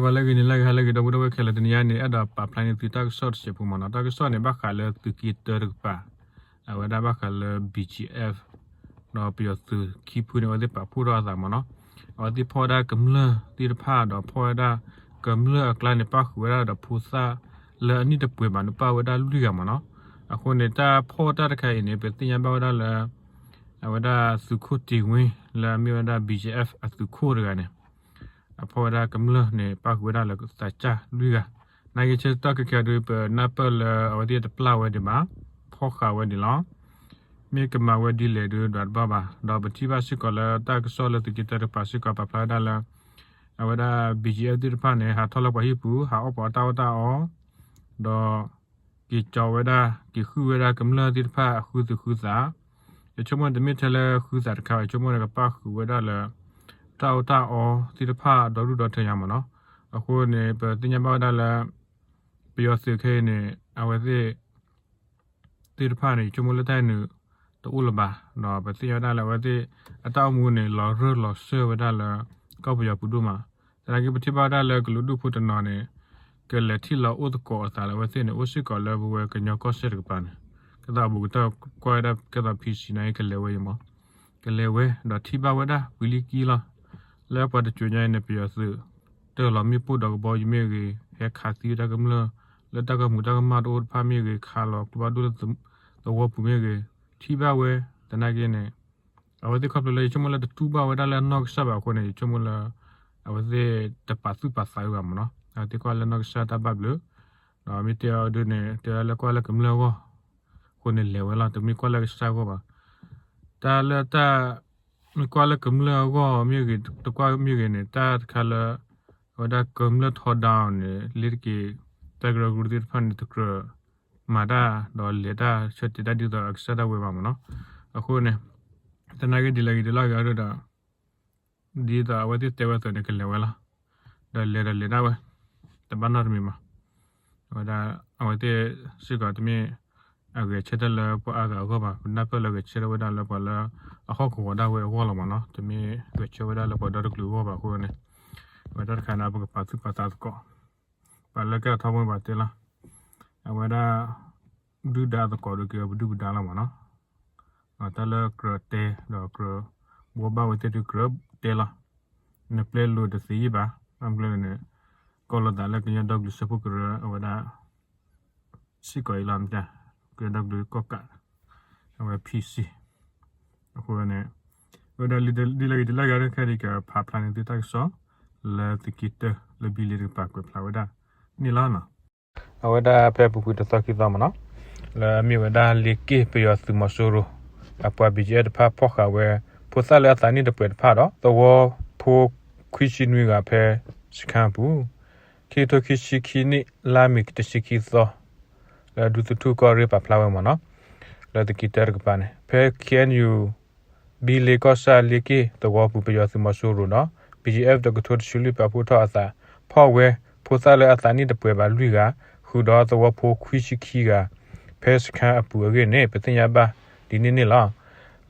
ဂီၤလၢအဂ့ၤ နံၤလၢအဂ့ၤ ဟါလၢအဂ့ၤ ဒီပုၢ်ဒီဝဲၢ်ခဲလၢာ် တနံၤအံၤန့ၣ် အဲၣ်ဒိးပာ်ဖျါန့ၢ်သုတၢ်ကစီၣ်တစဲးဖိမ့ၢ်နီၤ. တၢ်ကစီၣ်န့ၣ် ဘၣ်ဃးလၢသုးက့တၢတကပၤ, အဝဲဒၣ်ဘၣ်ဃးလၢ ဘီၣ်ကၠံၣ်အဲၣ် ဒီးပယီၤသုးခံဖုန့ၣ် အဝဲသ့ၣ်ပာ်ဖှိၣ်ထီၣ်အသးမ့ၢ်နီၤ. အဝဲသ့ၣ်ဖီၣ်ဝဲဒၣ်ကမျၢၢ်သ့ၣ်တဖၣ်ဒီး ဖီၣ်ဝဲဒၣ်ကမျၢၢ်အကျါန့ၣ် ပၣ်ဃုာ်ဝဲဒၣ်ဒီးဖိသၣ်လၢအနံၣ်တပှဲၤဘၣ်န့ၣ် ပၣ်ဝဲဒၣ်လွံၢ်ဂၤမ့ၢ်နီၤ. အဃိန့ၣ် တၢ်ဖီၣ်တၢ်တခါအံၤန့ၣ် ပသ့ၣ်ညါဘၣ်ဝဲဒၣ်လၢ အဝဲဒၣ်သုးခိၣ်တ့ၢ်ဝ့ လၢအမ့ၢ်ဝဲဒၣ် ဘီၣ်ကၠံၣ်အဲၣ် အသုးခိၣ်တဂၤန့ၣ် အဖီၣ်ဝဲဒၣ်ကမျၢၢ်န့ၣ် ပၣ်ဃုာ်ဝဲဒၣ်လၢသးစၢ်လွံၢ်ဂၤ. နာ်က့ဆၢကတီၢ်ခဲခဲဒုး ပနၢ်ပၢၢ်လၢအဝဲသ့ၣ်တပျၢ်ဝဲဒံးဘၣ်, ဖီၣ်ဃာ်ဝဲဒံးလီၤ. မ့ၢ်ကမၤဝဲဒ်လဲၣ်ဒုး ဒွးတဘၣ်ဘၣ်. ဒီးပထံၣ်ဘၣ်စ့ၢ်ကီးလၢတၢ်ကစီၣ်လၢသုးက့တၢတကပၤစ့ၢ်ကီး ပာ်ဖျါဝဲဒၣ်လၢ အဝဲဒၣ် ဘီၣ်ကၠံၣ်အဲၣ် သ့ၣ်တဖၣ်န့ၣ် ဟးထီၣ်လၢပှၤဟံၣ်ပူၤ ဟးအီၣ်ပှၤတၢ်အီၣ်တၢ်အီ, ဒီး က့ၤကၠီဝဲဒၣ် က့ၤဃုဝဲဒၣ်ကမျၢၢ်သ့ၣ်တဖၣ်အဃုသူၣ်ဃုသး. ယဆိကမိၣ်တမ့ၢ်ထဲလၢဃုသးတခါဘၣ်, ယဆိကမိၣ်န့ၣ် ကပၣ်ဃုာ်ဝဲဒၣ်လၢ တၢ်အီၣ်တၢ်အီသ့ၣ်တဖၣ်ဒီဒူၣ်ဒီထၢညါမ့ၢ်နီၤ. အဃိန့ၣ် ပသ့ၣ်ညါဘၣ်ဝဲဒၣ်လၢ ပယီၤသုးခဲအံၤန့ၣ် အဝဲသ့ၣ် သ့ၣ်တဖၣ်န့ၣ် ယဆိကမိၣ်လၢတၢ်အံၤန့ၣ် တအိၣ်လၢၤဘၣ်. ဒီးပသ့ၣ်ညါဝဲဒၣ်လၢအဝဲသ့ၣ် အတၢ်အိၣ်မူန့ၣ် လီၤရၢၢ်လီၤစၢၢ်ဝဲဒၣ်လၢ ကီၢ်ပယီၤပူၤဒိၣ်မး. သနာ်က့ပထံၣ်ဘၣ်ဝဲဒၣ်လၢကလုာ်ဒူၣ်ဖိတနီၤန့ၣ် ကလဲၤထံၣ်လီၤအိၣ်သကိးအသးလၢအဝဲသ့ၣ်န့ၣ် အိၣ်စ့ၢ်ကီးလၢပဝဲကညီကီၢ်စဲၣ်တကပၤန့ၣ် ကသးဘူးကတၢၢ်ကွၢ်ဝဲဒၣ်ကဲသိး ဖံဆံး နာ်က့ ကလဲၤဝဲအံၤမး, ကလဲၤဝဲ ဒီးထံၣ်ဘၣ်ဝဲဒၣ်ဝံၤလံကံလီၤ. လၢပှၤတစိၤညါအံၤန့ၣ် ပယီၤသုး တၢၢ်လီၤမ့ၣ်ပိၢ်ဒီးကဘီယူၤမ့ၢ်ဂ့ၤ, ဟဲခးသံဝဲတၢ်ကမျၢၢ် လၢတၢ်ကမူးတၢ်ကမၣ်တအိၣ်တဖၣ်မ့ၢ်ဂ့ၤ, ခးလီၤကျိဖးဒိၣ်လၢသဝီပူၤမ့ၢ်ဂ့ၤ, ထံၣ်ဘၣ်ဝဲ. သနာ်က့န့ၣ် အဝဲသ့ၣ်ခီဖျိလၢ ယဆိကမိၣ်လၢတတူၢ်ဘၣ်ဝဲဒၣ်လၢအနီၢ်ကစၢ်ဘၣ်အဃိန့ၣ် ယဆိကမိၣ်လၢ အဝဲသ့ၣ်တပာ်သူၣ်ပာ်သးဝဲဘၣ်မ့ၢ်နီၤ. အဝဲသ့ၣ်ကွၢ်လၢနီၢ်ကစၢ်တၢ်ဘၣ်ဘျုး, ဒီးမ့ၢ်တဲအီၤဒုးန့ၣ် တဲဝဲဒၣ်လၢကွၢ်လၢကမျၢၢ်အဂီၢ်အဃိန့ၣ် လဲၤဝဲလီၤ, တမ့ၢ်ကွၢ်လၢကစၢ်အဂီၢ်ဘၣ်. တၢ်လၢတၢ် မ့ၢ်ကွၢ်လၢကမျၢၢ်အဂီၢ်မ့ၢ်ဂ့ၤ တကွၢ်မ့ၢ်ဂ့ၤန့ၣ် တၢ်တခါလၢ အဝဲဒၣ်ကမျၢၢ်ထီဒါန့ၣ် လ့ၤတက့ၤ တၢ်ကရၢကရိသ့ၣ်တဖၣ်န့ၣ် တကြၢးမၤတၢ် ဒီးလဲၤတၢ်ဆၢတဲာ်တၢ်ဒ်သိးအကစၢ်ဒၣ်ဝဲဘၣ်မ့ၢ်နီၤ. အဃိန့ၣ် သနာ်က့ဒ်လဲၣ်ဂ့ၤဒ်လဲၣ်ဂ့ၤအဒိဒီး ဒ်သိးအဝဲသ့ၣ်တဲဝဲအသိးန့ၣ် ကလဲၤဝဲလီၤ. ဒီးလဲၤဒီးလဲၤဒၣ်ဝဲ တဘၣ်နီတမံၤမး. အဝဲဒၣ် အဝဲသ့ၣ်စ့ၢ်ကီးတမ့ၢ်အဂဲၤဆၢထၢၣ်လၢပှၤအါဂၤအဂီၢ်ဘၣ်, ပနၢ်ပၢၢ်လၢဂဲၤဆၢထၢၣ်ဝဲဒၣ်လၢပှၤလၢအဟီၣ်ကဝီၤဒၣ်ဝဲအဂီၢ်လီၤမ့ၢ်နီၤ, တမ့ၢ်ဂဲၤဆၢထၢၣ်ဝဲဒၣ်လၢပှၤဒီတကလုာ်အဂီၢ်ဘၣ်အဃိန့ၣ် အဝဲတၢ်တခါန့ၣ် ပကပာ်သူၣ်ပာ်သးသကိး ပှၤလၢကဲထီၣ်ထီဘိန့ၣ်ပှၤတဲလီၤ. အဝဲဒၣ် ဒုၣ်ဒါသကိးဒီးက့ၤပဒုၣ်ပဒါလီၤမ့ၢ်နီၤ. တၢ်လၢကြၢးတဲဒီးကြၢးဘှီဘၣ်ဝဲသ့ၣ်ဒုးကြၢးတဲလီၤ. နပျဲလိာ်တသ့ယံၣ်ဘၣ်, ဘၣ်မနုၤလဲၣ်န့ၣ် ကီၢ်လိာ်သးလၢကညီဒီကလုာ်စၢဖှိၣ်ကရၢအဝဲဒၣ် စ့ၢ်ကီးအံၤလီၤ. ကညီဒီကလုာ်ကီၢ်ကး အဝဲ ဖံဆံး အဃိန့ၣ် အဝဲဒၣ်ဒ်လဲၣ်ဂ့ၤဒ်လဲၣ်ဂ့ၤ ခဲအံၤကဖးဖျါန့ၢ်သုတၢ်ကစီၣ် လၢသုးက့တၢလၢဘံလ့တကပၤကွဲးဖျါဝဲဒၣ်န့ၣ်လီၤ. အဝဲဒၣ်ဖဲပူၤကွံာ်တသီခံသီမ့ၢ်နီၤ, လၢအမ့ၢ်ဝဲဒၣ်လ့က့ၣ်ပယီၤသုးမီၤစိရိၤ အပှၤ ဘီကၠံၣ်အဲၣ် တဖၣ်ဖီၣ်ဃာ်ဝဲ ဖိသၣ်လၢအသးနံၣ်တပှဲၤတဖၣ်ဒီး သဝီဖိခွံဆံနွံဂၤဖဲစခန်းအပူၤ ခံကထိခံဆံခံနံၣ် လါမ့ၤတဆံခံသီ လၢဒူသထူၣ်ကီၢ်ရ့ၣ်ပာ်ဖျါဝဲမ့ၢ်နီၤ, လၢသုးက့တၢတကပၤန့ၣ် ဖဲ ခ့ၣ်အဲၣ်ယူၣ် ဘံလ့ကီၢ်ဆၣ်လ့က့ၣ်သဝီပူၤ ပယီၤသုးမီၤစိရိၤဒီး ဘီကၠံၣ်အဲၣ် တကထိတဆံလွံၢ် ပာ်ဖှိၣ်ထီၣ်အသး ဖီၣ်ဝဲ ဖိသၣ်လၢအသးနံၣ်တပှဲၤဘၣ်လွံၢ်ဂၤ ဃုာ်ဒီးသဝီဖိခွံဆံခံဂၤ ဖဲစခန်းအပူၤအဂ့ၢ်န့ၣ် ပသ့ၣ်ညါဘၣ်ဒ်န့ၣ်န့ၣ်လီၤ.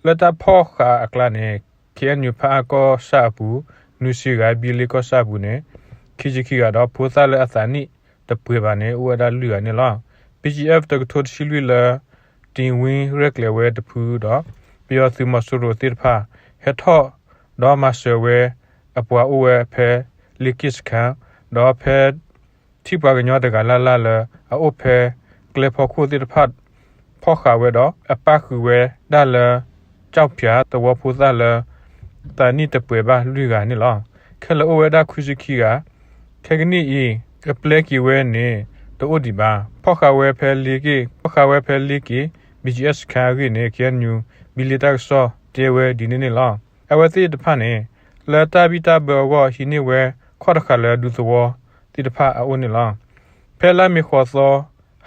လၢတၢ်ဖီၣ်ဃာ်အကျါန့ၣ် ခ့ၣ်အဲၣ်ယူၣ် ဖၣ်အၣ်ကီၢ်ဆၣ်အပူၤ နွံဆံဂၤ, ဘံလ့ကီၢ်ဆၣ်အပူၤန့ၣ် ခံဆံခံဂၤဒီး ဖိသၣ်လၢအသးနံၣ်တပှဲၤဘၣ်န့ၣ် အိၣ်ဝဲဒၣ်လွံၢ်ဂၤန့ၣ်လီၤ. ဘီကၠံၣ်အဲၣ် တကထိတဆံလွံၢ်လၢ တ့ၢ်ဝ့ ရဲၣ်ကျဲၤဝဲတဖုဒီး ပယီၤသုးမီၤစိရိၤသ့ၣ်တဖၣ် ဟဲထီၣ်ဒီးမၤစၢၤဝဲအပှၤအိၣ်ဝဲဖဲလ့က့ၣ်စခန်း ဒီးဖဲ ထံၣ်ပှၤကညီတဂၤလၢ်လၢ်လၢအအိၣ်ဖဲကျဲဖီခိၣ်သ့ၣ်တဖၣ် ဖီၣ်ဃာ်ဝဲဒီး အပၣ်ဃုာ်ဝဲဒၣ်လၢ ကၠီၣ်ဖၠၣ်သဝီဖိသၣ်လၢ သးနံၣ်တပှဲၤဘၣ်လွံၢ်ဂၤန့ၣ်လီၤ. ခဲလၢာ်အိၣ်ဝဲဒၣ်ခွံဆံခံဂၤ, ခဲကနံၣ်အံၤ အပျဲက့ၤဝဲန့ၣ် တအိၣ်ဒံးဘၣ်. ဖီၣ်ဃာ်ဝဲဖဲလ့က့ၣ်, ဖီၣ်ဃာ်ဝဲဖဲလ့က့ၣ် ဘီကၠံၣ်အဲၣ် စခန်းအဂ့ၢ်န့ၣ် ခ့ၣ်အဲၣ်ယူၣ် ဘံလ့တၢ်ကစီၣ်တဲဝဲဒ်န့ၣ်န့ၣ်လီၤ. အဝဲသ့ၣ်တဖၣ်န့ၣ် လၢတၢ်ဘံၣ်တၢ်ဘၢအဂီၢ် ဟံးန့ၢ်ဝဲခီၣ်တဃာ်လၢဒူသဝီသ့ၣ်တဖၣ်အအိၣ်န့ၣ်လီၤ. ဖဲလါမ့ၤဃိးသီ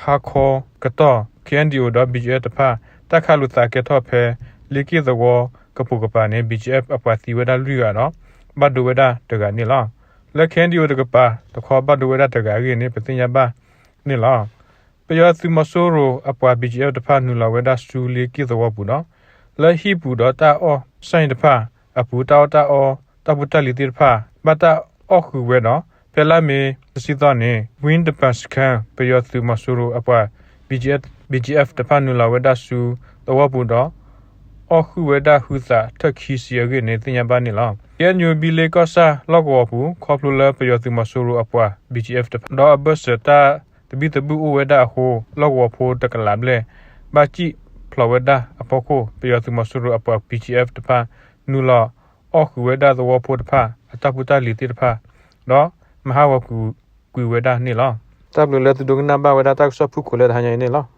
ဟါခီကတီၢ် ခ့ၣ်အဲၣ်ယူၣ် ဒီး ဘီကၠံၣ်အဲၣ် တဖၣ် တၢ်ခးလိာ်သးကဲထီၣ်ဖဲလ့က့ၣ်သဝီကပိာ်ကပၤန့ၣ် ဘီကၠံၣ်အဲၣ် အပှၤသံဝဲဒၣ်လွံၢ်ဂၤဒီး ဘၣ်ဒိဝဲဒၣ်တဂၤန့ၣ်လီၤ. လၢ ခ့ၣ်အဲၣ်ယူၣ် တကပၤတခီ ဘၣ်ဒိဝဲဒၣ်တဂၤအဂ့ၢ်န့ၣ် ပသ့ၣ်ညါဘၣ်န့ၣ်လီၤ. ပယီၤသုးမီၤစိရိၤအပှၤ ဘီကၠံၣ်အဲၣ် တဖၣ် နုာ်လီၤဝဲဒၣ်ဆူလ့က့ၣ်သဝီပူၤဒီး လၢဟံၣ်ပူၤဒီးတၢ်အီၣ်ဆၣ်အံၤတဖၣ်အပူၤ တၢ်အီၣ်တၢ်အီ တၢ်ဖိတၢ်လံၤသ့ၣ်တဖၣ် ဘၣ်တၢ်အီၣ်ဃုာ်ဝဲဒီး ဖဲလါမ့ၤတဆံသီန့ၣ် ဝ့ၣ်တပၤစခါ ပယီၤသုးမီၤစိရိၤအပှၤ BGF တဖၣ်နုာ်လီၤဝဲဒၣ်ဆူသဝီပူၤဒီး အီၣ်ဃုာ်ဝဲဒၣ်ဟုသးထၢၣ်ခံဆံအဂ့ၢ်န့ၣ် သ့ၣ်ညါဘၣ်န့ၣ်လီၤ. ကဲညိ ဘံလ့ကီၢ်ဆၣ်လီၢ်ကဝီၤပူၤ ခီဖျိလၢပယီၤသုးမီၤစိရိၤအပှၤ BGF တဖၣ် ဒီးအဘၢၣ်စၢၤတၢ်သဘံၣ်သဘုၣ်အိၣ်ဝဲဒၣ်အဃိ လီၢ်ကဝီၤဖိတကလးဘျဲၣ် ဘၣ်စံၣ်ဖျိးဝဲဒၣ်အဖီခိၣ် ပယီၤသုးမီၤစိရိၤအပှၤ BGF တဖၣ် နုာ်လီၤအီၣ်ဃုာ်ဝဲဒၣ်သဝီဖိတဖၣ် အတၢ်ဖိတၢ်လံၤသ့ၣ်တဖၣ် ဒီးမၤဟးဂီၤကွံာ်ဝဲဒၣ်န့ၣ်လီၤ. တၢ်ဘျုးလၢသုဒိကနၣ်ဘၣ်ဝဲဒၣ်တၢ်ကစီၣ်ဖုၣ်ကိာ်လၢတဟါညါအံၤန့ၣ်လီၤ.